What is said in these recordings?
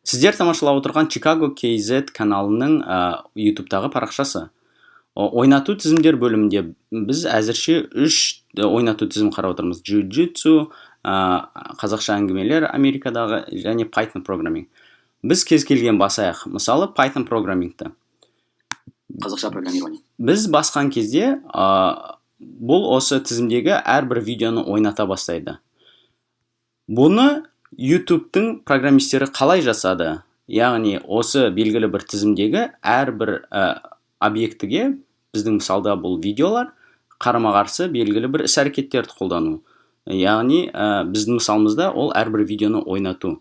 Сіздер тамашалап отырған Chicago KZ каналының YouTube'тағы парақшасы. Ойнату тізімдер бөлімінде біз әзірше 3 ойнату тізім қарап отырмыз. Jiu-jitsu, қазақша әңгімелер Америкадағы және Python programming. Біз кез келген басайық. Мысалы, Python programmingті. Қазақша программирование. Біз басқан кезде бұл осы тізімдегі әрбір видеоны ойната бастайды. Бұны YouTube'тың программистері қалай жасады? Яғни осы белгілі бір тізімдегі әрбір объектіге, біздің мысалда бұл видеолар, қарама-қарсы белгілі бір іс-әрекеттерді қолдану. Яғни біздің мысалымызда ол әрбір видеоны ойнату.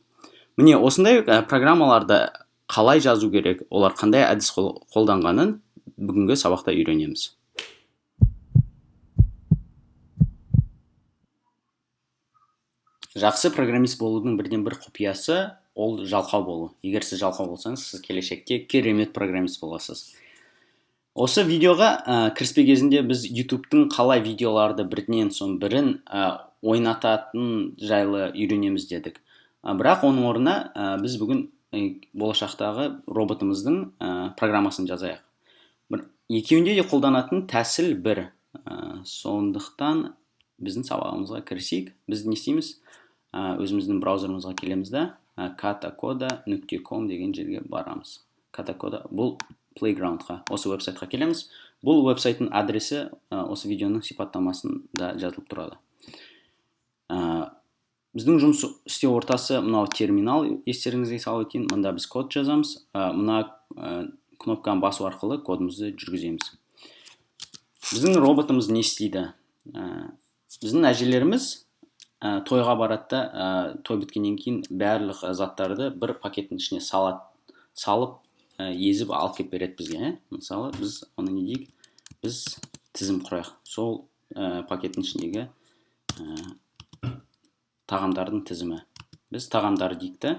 Міне осындай программаларды қалай жазу керек, олар қандай әдіс қолданғанын бүгінгі сабақта үйренеміз. Жақсы программист болудың бірден бір құпиясы ол жалқау болу. Егер сіз жалқау болсаңыз, сіз келешекте керемет программист боласыз. Осы видеоға кіріспе кезінде біз YouTube'тың қалай видеоларды бірінен соң бірін ойнататын жайлы үйренеміз дедік. Бірақ оның орнына біз бүгін болашақтағы роботымыздың программасын жазайық. Екеуінде де қолданатын тәсіл бір. Сондықтан біздің сабағымызға кірісейік. Біз не істейміз? Өзіміздің браузерімізге келеміз да, katakoda.com деген жерге барамыз. Katakoda бұл Playground-қа, осы веб-сайтқа келеміз. Бұл веб-сайттың адресі осы видеоның сипаттамасында жазылып тұрады. Біздің жұмыс істеу ортасы мынау терминал, естеріңізге салып өтейін. Мында біз код жазамыз. Мына кнопканы басу арқылы кодымызды жүргіземіз. Біздің роботымыз не істейді? Біздің әжелеріміз тойға барады да, той біткеннен кейін барлық заттарды бір пакеттің ішіне салып, езіп алып келіп береді бізге. Мысалы, біз оны не дейік? Біз тізім құрайық. Сол пакеттің ішіндегі тағамдардың тізімі. Біз тағамдар дейік та,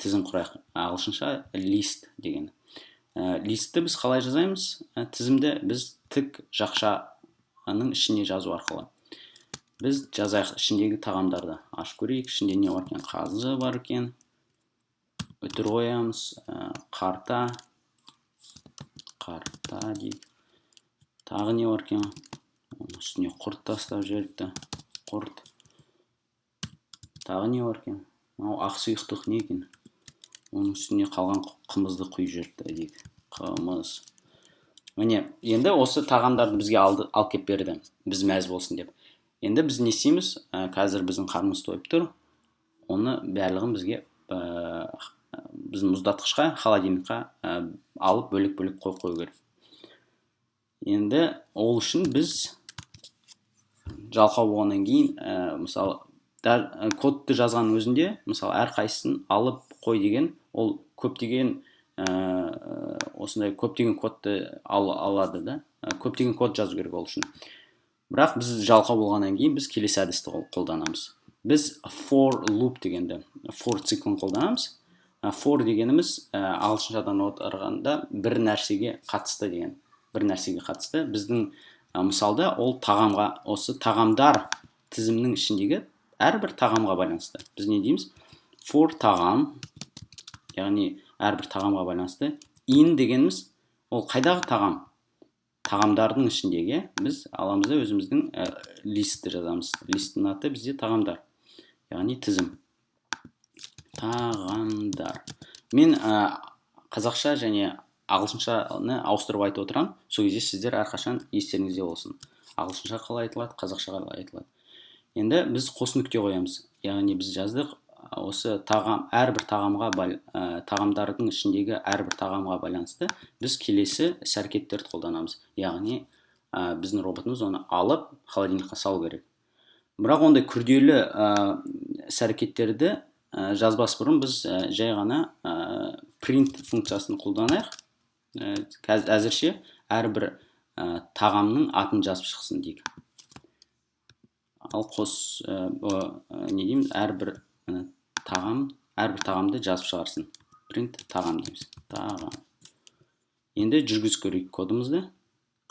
тізім құрайық. Ағылшынша list деген. Листті біз қалай жазаймыз? Тізімді біз тік жақшаның ішіне жазу арқылы. Біз жазайық ішіндегі тағамдарды. Ашып көрейік, ішінде не бар екен? Қазы бар екен. Үтір қоямыз, қарта. Қарта дейік. Тағы не бар екен? Оның үстіне құрт тастап жіберіпті. Құрт. Тағы не бар екен? Мынау ақ сұйықтық не екен? Оның үстіне қалған қымызды құйып жіберіпті дейік. Қымыз. Міне, енді осы тағамдарды бізге алып келіп берді. Біз мәз болсын деп. Енді біз не істейміз? Қазір біздің қарнымыз тойып тұр. Оны барлығын бізге, біздің мұздатқышқа, холодильникқа, алып бөлек-бөлек қойып қою керек. Енді ол үшін біз жалқау болғаннан кейін, мысалы, кодты жазғанның өзінде, мысалы, әрқайсысын алып қой деген, ол көптеген, осындай көптеген кодты алады да. Көптеген код жазу керек ол үшін. Бірақ біз жалқау болғаннан кейін біз келесі әдісті қолданамыз. Біз for loop дегенді, for циклін қолданамыз. For дегеніміз, ағылшыншадан аударғанда бір нәрсеге қатысты деген. Бір нәрсеге қатысты. Біздің мысалда ол тағамға, осы тағамдар тізімінің ішіндегі әрбір тағамға байланысты. Біз не дейміз? For тағам, яғни әрбір тағамға байланысты. In дегеніміз ол қайдағы тағам? Тағамдардың ішіндегі біз аламыз да өзіміздің листті жазамыз. Листтің аты бізде тағамдар, яғни тізім. Тағамдар. Мен қазақша және ағылшыншаны ауыстырып айтып отырамын. Сол кезде сіздер әрқашан естеріңізде болсын. Ағылшынша қалай айтылады, қазақша қалай айтылады. Енді біз қос нүкте қоямыз. Яғни біз жаздық осы тағам, әрбір тағамға тағамдардың ішіндегі әрбір тағамға байланысты біз келесі іс-әрекеттерді қолданамыз. Яғни, біздің роботымыз оны алып холодильникқа салу керек. Бірақ ондай күрделі іс-әрекеттерді жазбас бұрын біз жай ғана print функциясын қолданайық. Әзірше әрбір тағамның атын жазып шықсын дейік. Ал қос, не дейміз, әрбір тағам, әрбір тағамды жазып шығарсын. Print тағам дейміз. Тағам. Енді жүргізіп көрейік кодымызды.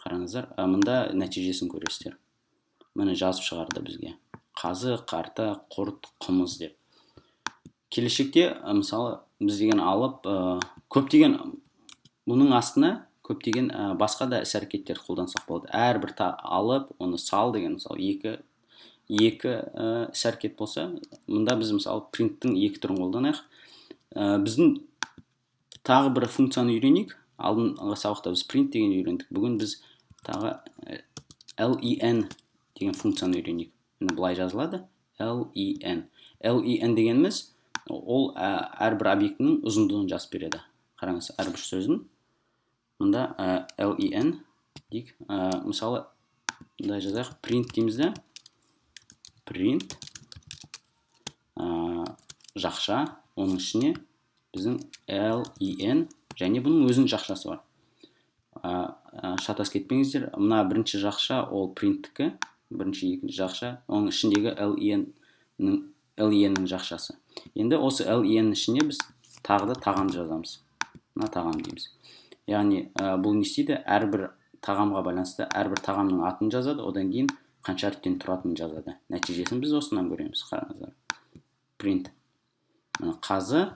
Қараңыздар, мында нәтижесін көресіздер. Міне жазып шығарды бізге. Қазы, қарта, құрт, қымыз деп. Келешекте, мысалы, Біз деген алып, көптеген бұның астына көптеген басқа да іс әрекеттер қолдансақ болады. Әрбір алып, оны сал деген, мысалы, екі іс әрекет болса, мұнда біз, мысалы, принттің екі түрін қолданайық. Біздің тағы бір функцияны үйренейік. Алдыңғы сабақта біз print деген үйрендік. Бүгін біз тағы len деген функцияны үйренейік. Міне, былай жазылады: len. Len дегеніміз ол әрбір объектінің ұзындығын жазып береді. Қараңыз, әрбір сөзін мында len дейік. Мысалы, мындай жазайық: print дейміз де, print жақша, оның ішіне біздің len және бұның өзінің жақшасы бар. Шатасып кетпеңіздер, мына бірінші жақша ол принттікі, бірінші, екінші жақша оның ішіндегі len-нің жақшасы. Енді осы len ішіне біз тағы да тағам жазамыз. Мына тағам дейміз. Яғни бұл не істейді? Әрбір тағамға байланысты әрбір тағамның атын жазады, одан кейін қанша әріптен тұратынын жазады. Нәтижесін біз осынан көреміз. Қараңыздар, print, мына қазы,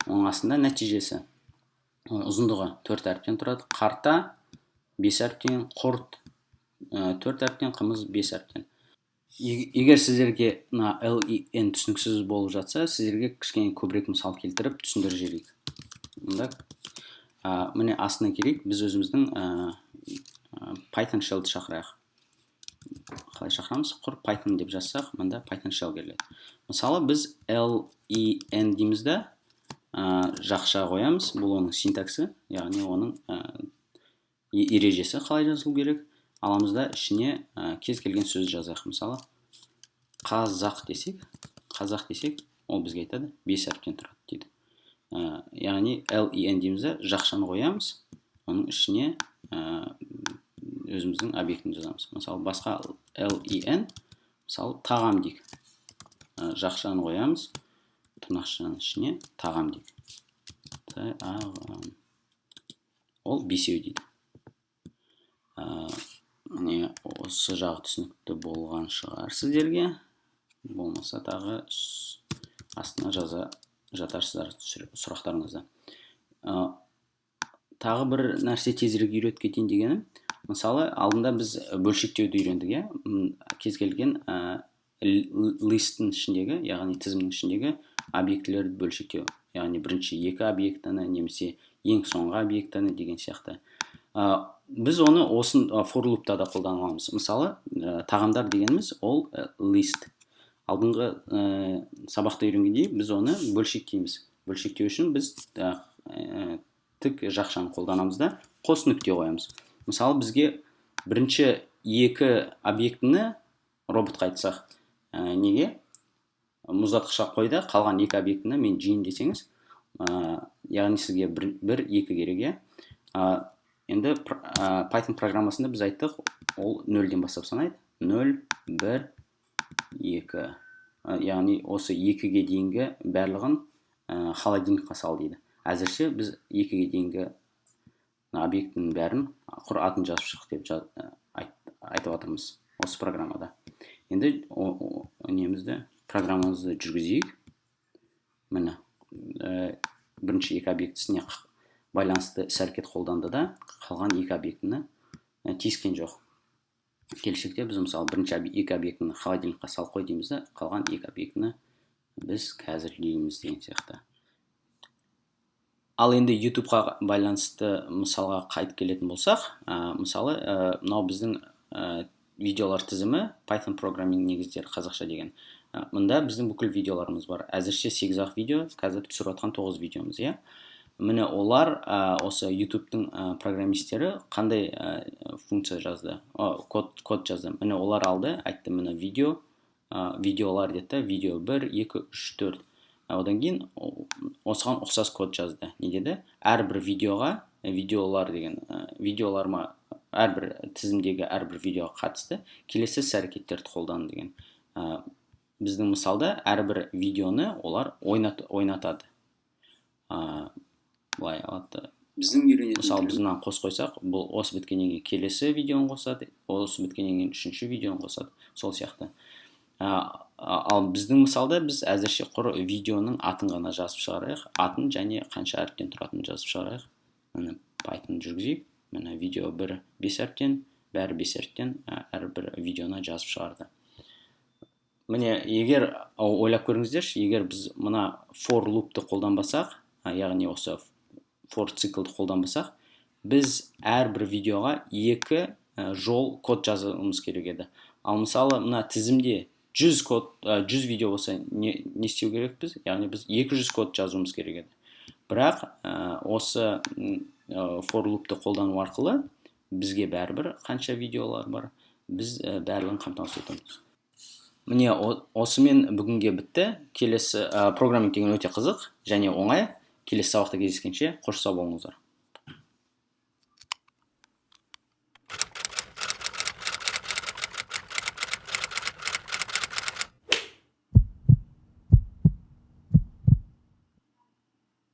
оның астында нәтижесі, ұзындығы төрт әріптен тұрады, қарта бес әріптен, құрт төрт әріптен, қымыз бес әріптен. Егер сіздерге мына len түсініксіз болып жатса, сіздерге кішкене көбірек мысал келтіріп түсіндіріп жіберейік. Мұнда міне, астына келейік. Біз өзіміздің Python shellді шақырайық. Қалай шақырамыз? Құр Python деп жазсақ, мында Python shell келеді. Мысалы, біз len дейміз да, жақша қоямыз. Бұл оның синтаксі, яғни оның ережесі, қалай жазылу керек. Аламыз да, ішіне кез келген сөз жазайық. Мысалы, қазақ десек, қазақ десек, ол бізге айтады: бес әріптен тұрады дейді. Яғни len дейміз да, жақшаны қоямыз, оның ішіне өзіміздің объектін жазамыз. Мысалы, басқа len, мысалы, тағам дейік. Жақшаны қоямыз, тырнақшаның ішіне тағам дейік, тағам, ол бесеу дейді. Міне, осы жағы түсінікті болған шығар сіздерге. Болмаса, тағы астына жаза жатарсыздар сұрақтарыңызды. Тағы бір нәрсе тезірек үйретіп кетейін дегенім, мысалы, алдында біз бөлшектеуді үйрендік, иә, кез келген листтің ішіндегі, яғни тізімнің ішіндегі объектілерді бөлшектеу, яғни бірінші екі объектіні немесе ең соңғы объектіні деген сияқты. Біз оны осы for loopта да қолдана аламыз. Мысалы, тағамдар дегеніміз ол list. Алдыңғы сабақта үйренгендей, біз оны бөлшектейміз. Бөлшектеу үшін біз тік жақшаны қолданамыз да, қос нүкте қоямыз. Мысалы, бізге бірінші екі объектіні роботқа айтсақ, неге мұздатқышқа қой да, қалған екі объектіні мен жеймін десеңіз, яғни сізге бір, екі керек, иә. Енді Python программасында біз айттық, ол нөлден бастап санайды: нөл, бір, екі. Яғни осы екіге дейінгі барлығын холодильникқа сал дейді. Әзірше біз екіге дейінгі объектінің бәрін құр атын жазып шық деп айтып жатырмыз осы программада. Енді немізді, программамызды жүргізейік. Міне, бірінші екі объектісіне байланысты іс әрекет қолданды да, қалған екі объектіні тиіскен жоқ. Келешекте біз, мысалы, бірінші екі объектіні холодильникқа салып қой дейміз да, қалған екі объектіні біз қазір жейміз деген сияқты. Ал енді YouTubeға байланысты мысалға қайтып келетін болсақ, мысалы, мынау біздің видеолар тізімі, Python programming негіздері қазақша деген. Мында біздің бүкіл видеоларымыз бар. Әзірше 8 ақ видео, қазір түсіріп жатқан 9 видеомыз, иә. Міне, олар осы YouTube'тың программисттері қандай функция жазды, код жазды. Міне, олар алды, айтты: міне, видео, видеолар деді да, видео 1, 2, 3, 4. Одан кейін осыған ұқсас код жазды. Не деді? Әрбір видеоға, видеолар деген, видеоларма, әрбір тізімдегі әрбір видеоға қатысты келесі іс әрекеттерді қолдан деген. Біздің мысалда әрбір видеоны олар ойнатады. Былай алады. Біздің үйренетін Мысалы, біз мынаны қосып қойсақ, бұл осы біткеннен кейін келесі видеоны қосады, осы біткеннен кейін үшінші видеоны қосады, сол сияқты. Ал біздің мысалда біз әзірше құр видеоның атын ғана жазып шығарайық, атын және қанша әріптен тұратынын жазып шығарайық. Міне, Python жүргізейік. Міне, видео бір бес әріптен, бәрі бес әріптен, әрбір видеоны жазып шығарды. Міне, егер ойлап көріңіздерші, егер біз мына for loop-ты қолданбасақ, яғни осы for циклді қолданбасақ, біз әрбір видеоға екі жол код жазуымыз керек еді. Ал мысалы, мына тізімде 100 код, 100 видео болса, не істеу керекпіз? Яғни біз 200 код жазуымыз керек еді. Бірақ осы for loop-ты қолдану арқылы бізге бәрібір қанша видеолар бар, біз барлығын қамтамасыз етеміз. Міне, осымен бүгінге бітті. Келесі программинг деген өте қызық және оңай. Келесі сабақта кездескенше, қош сау болыңыздар.